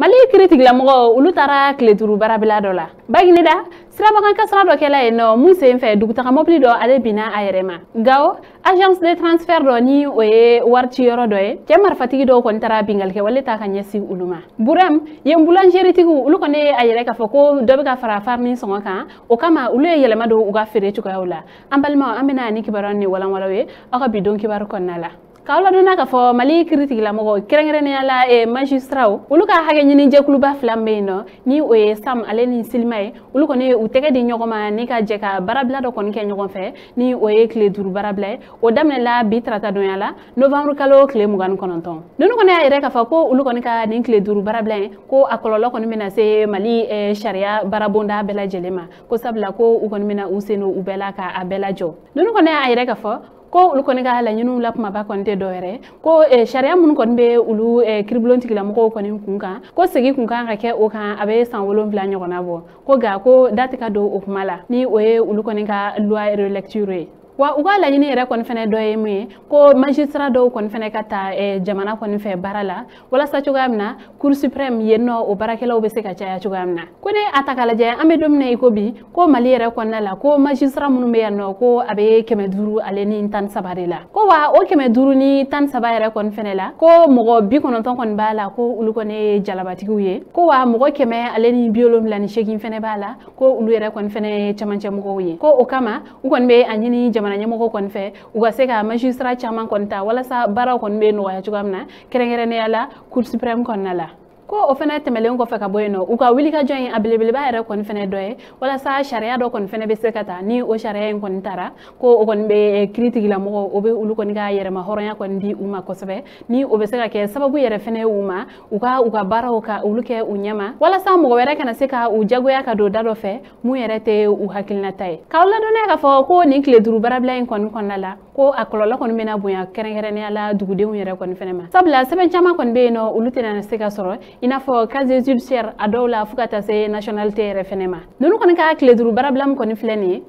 Mali kiiritigɛlamɔgɔw olu taara tile 5 baarabila dɔ la. Bagineda sirabakan kasara dɔ kɛla yen nɔ mun sen fɛ dugutaga mobili dɔ ale binna a yɛrɛ ma. Gawo agence de transfert dɔ ni o ye wari ciyɔrɔ dɔ ye, cɛ marifatigi dɔw kɔni taara bingalikɛwale ta ka ɲɛsin olu ma. Burem yen boulangeritigiw olu kɔni ye a yɛrɛ k'a fɔ ko dɔ bɛ ka fara farini sɔngɔ kan, o kama olu ye yɛlɛma don u ka feere cogoyaw la. An balimaw, an bɛna ni kibaruya ni walanwalaw ye aw ka bi don kibaru kɔnɔna la. K'aw ladɔnna k'a fɔ Mali kiiritigɛlamɔgɔw kɛrɛnkɛrɛnnenya la magistratw olu ka hakɛ ɲini jɛkuluba 2 bɛ yen nɔ ni o ye SAM ale ni Silima ye, olu kɔni ye u tɛgɛ di ɲɔgɔn ma ni ka jɛ ka baarabila dɔ kɔni kɛ ɲɔgɔn fɛ ni o ye tile 5 baarabila ye. O daminɛla bi taratadonya la novembre kalo tile 29. Ninnu kɔni y'a yɛrɛ k'a fɔ ko olu kɔni ka nin tile 5 baarabila in ko a kɔlɔlɔ kɔni bɛna se Mali sariya baarabonda bɛɛ lajɛlen ma, ko sabula ko u kɔni bɛna u sen don u bɛɛ la k'a bɛɛ lajɔ. Ninnu kɔni y'a yɛrɛ k'a fɔ ko olu kɔni ka laɲiniw la kumaba kɔni tɛ dɔwɛrɛ ko sariya minnu kɔni bɛ olu kiiribulon tigilamɔgɔw kɔni kun kan, ko segin kun kan ka kɛ o kan a bɛ san 7 ɲɔgɔnna bɔ, ko nka ko da tɛ ka don o kuma la ni o ye olu kɔni ka loi relecture ye. Wa u ka laɲini yɛrɛ kɔni fɛnɛ dɔ ye mun ye, ko magistrat dɔw kɔni fɛnɛ ka ta jamana kɔni fɛ baara la walasa cogoya min na Cour suprême yen nɔ o baarakɛlaw bɛ se ka caya cogoya min na. Ko ne a ta k'a lajɛ an bɛ don min na i ko bi, ko Mali yɛrɛ kɔnɔna la ko magistrat minnu bɛ yan nɔ ko a bɛ 513 de la, ko wa o 513 yɛrɛ kɔni fɛnɛ la ko mɔgɔ 90 kɔni b'a la ko olu kɔni ye jalabatigiw ye, ko wa mɔgɔ 178 fɛnɛ b'a la ko olu yɛrɛ kɔni fɛnɛ ye camancɛ mɔgɔw ye. Ko o kama u kɔni bɛ a ɲini jamana ɲɛmɔgɔw kɔni fɛ u ka se ka magistrat caman kɔni ta walasa baaraw kɔni bɛ nɔgɔya cogoya min na kɛrɛnkɛrɛnnenya la Cour suprême kɔnɔna la. Ko o fɛnɛ tɛmɛlen kɔfɛ ka bɔ yen nɔ, u ka wulikajɔ in a belebeleba yɛrɛ kɔni fɛnɛ dɔ ye walasa sariya dɔ kɔni fɛnɛ bɛ se ka ta, ni o sariya in kɔni taara ko o kɔni bɛ kiiritigɛlamɔgɔw o bɛ olu kɔni ka yɛrɛma hɔrɔnya kɔni di u ma kosɛbɛ, ni o bɛ se ka kɛ sababu yɛrɛ fɛnɛ u ma u ka baaraw ka olu kɛ u ɲɛma walasa mɔgɔ wɛrɛ kana se ka u jagoya ka don da dɔ fɛ mun yɛrɛ tɛ u hakilinata ye. K'aw ladɔnniya k'a fɔ ko nin tile 5 baarabila in kɔni kɔnɔna la ko a kɔlɔlɔ kɔni bɛna bonya kɛrɛnkɛrɛnnenya la dugudenw yɛrɛ kɔni fɛnɛ ma, sabula sɛbɛn caman kɔni bɛ yen nɔ olu tɛna se ka sɔrɔ i n'a fɔ casier judiciaire a dɔw la fo ka taa se nationalité yɛrɛ fɛnɛ ma. Ninnu kɔni ka tile 5 baarabila min kɔni filɛ nin ye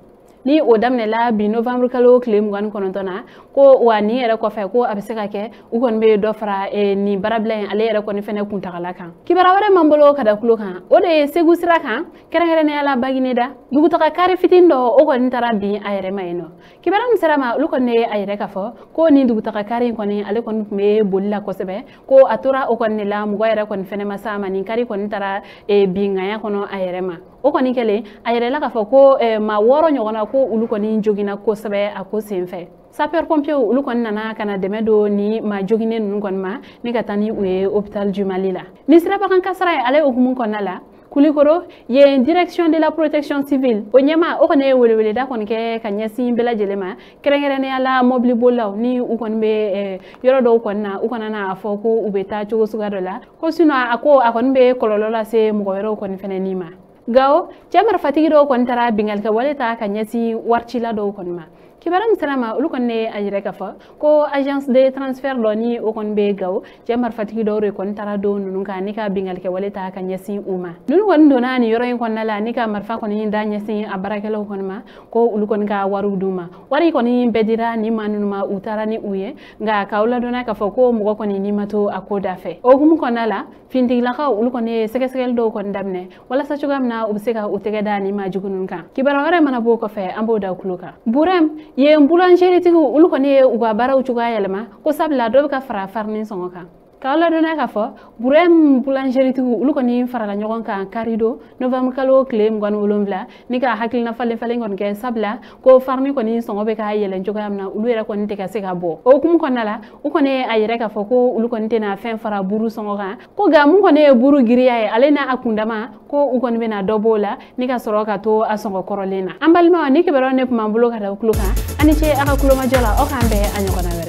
ni o daminɛla bi novembre kalo tile 29 na, ko wa nin yɛrɛ kɔfɛ ko a bɛ se ka kɛ u kɔni bɛ dɔ fara nin baarabila in ale yɛrɛ kɔni fɛnɛ kuntagala kan. Kibaruya wɛrɛ m'an bolo ka da kulo kan, o de ye Segu sira kan kɛrɛnkɛrɛnnenya la Bagineda dugutaga kari fitinin dɔ o kɔni taara bin a yɛrɛ ma yen nɔ. Kibaruya min sera ma olu kɔni ye a yɛrɛ k'a fɔ ko nin dugutaga kari in kɔni ale kɔni tun bɛ boli la kosɛbɛ, ko a tora o kɔni de la mɔgɔ yɛrɛ kɔni fɛnɛ ma s'a ma, nin kari kɔni taara binŋaya kɔnɔ a yɛrɛ ma. O kɔni kɛlen a yɛrɛ la k'a fɔ ko maa 6 ɲɔgɔnna ko olu kɔni joginna kosɛbɛ a ko senfɛ. Sapeur pompier olu kɔni nana ka na dɛmɛ don ni maa joginnen ninnu kɔni ma ni ka taa ni u ye hôpital du Mali la. Ni sirabakan kasara ye ale hukumu kɔnɔna la, Kulikoro yen direction de la protection civile o ɲɛma o kɔni ye weleweleda kɔni kɛ ka ɲɛsin bɛɛ lajɛlen ma kɛrɛnkɛrɛnnenya la mobili bolilaw ni u kɔni bɛ yɔrɔ dɔw kɔni na u kana na a fɔ ko u bɛ taa cogo suguya dɔ la, ko sinon a ko a kɔni bɛ kɔlɔlɔ lase mɔgɔ wɛrɛw kɔni fɛnɛ ni ma. Gawo cɛ marifatigi dɔw kɔni taara bingalikɛwale ta ka ɲɛsin waricila dɔw kɔni ma. Kibaruya min sera ma olu kɔni ye a yɛrɛ k'a fɔ ko agence de transfert dɔ ni o kɔni bɛ Gawo cɛ marifatigi dɔw de kɔni taara don ninnu kan ni ka bingalikɛwale ta ka ɲɛsin u ma. Ninnu kɔni donna nin yɔrɔ in kɔnɔna la ni ka marifa kɔni da ɲɛsin a baarakɛlaw kɔni ma ko olu kɔni ka wariw d'u ma. Wari kɔni bɛɛ dira nin maa ninnu ma u taara ni u ye, nka k'aw ladɔnniya k'a fɔ ko mɔgɔ kɔni n'i ma to a ko da fɛ. O hukumu kɔnɔna la finitigilakaw olu kɔni ye sɛgɛsɛgɛli dɔw kɔni daminɛ walasa cogoya min na u bɛ se ka u tɛgɛ da nin maa jugu ninnu kan. Kibaruya wɛrɛ mana bɔ o kɔfɛ an b'o da kulo kan. Burem yen boulangeritigiw olu kɔni ye u ka baaraw cogoya yɛlɛma ko sabula dɔ bɛ ka fara farini sɔngɔ kan. K'aw ladɔnniya k'a fɔ Burem boulangeritigiw olu kɔni farala ɲɔgɔn kan karido novembre kalo tile 27 ni ka hakilina falen falen kɔni kɛ, sabula ko farini kɔni sɔngɔ bɛ ka yɛlɛn cogoya min na olu yɛrɛ kɔni tɛ ka se ka bɔ. O hukumu kɔnɔna la u kɔni ye a yɛrɛ k'a fɔ ko olu kɔni tɛna fɛn fara buru sɔngɔ kan, ko nka mun kɔni ye buru giriya ye ale n'a a kundama ko u kɔni bɛna dɔ b'o la ni ka sɔrɔ ka to a sɔngɔ kɔrɔlen na. An balimaw ni kibaruya ne tun b'an bolo ka da kulo kan, a ni ce a ka kulomajɔ la, aw k'an bɛn a ɲɔgɔnna wɛrɛ.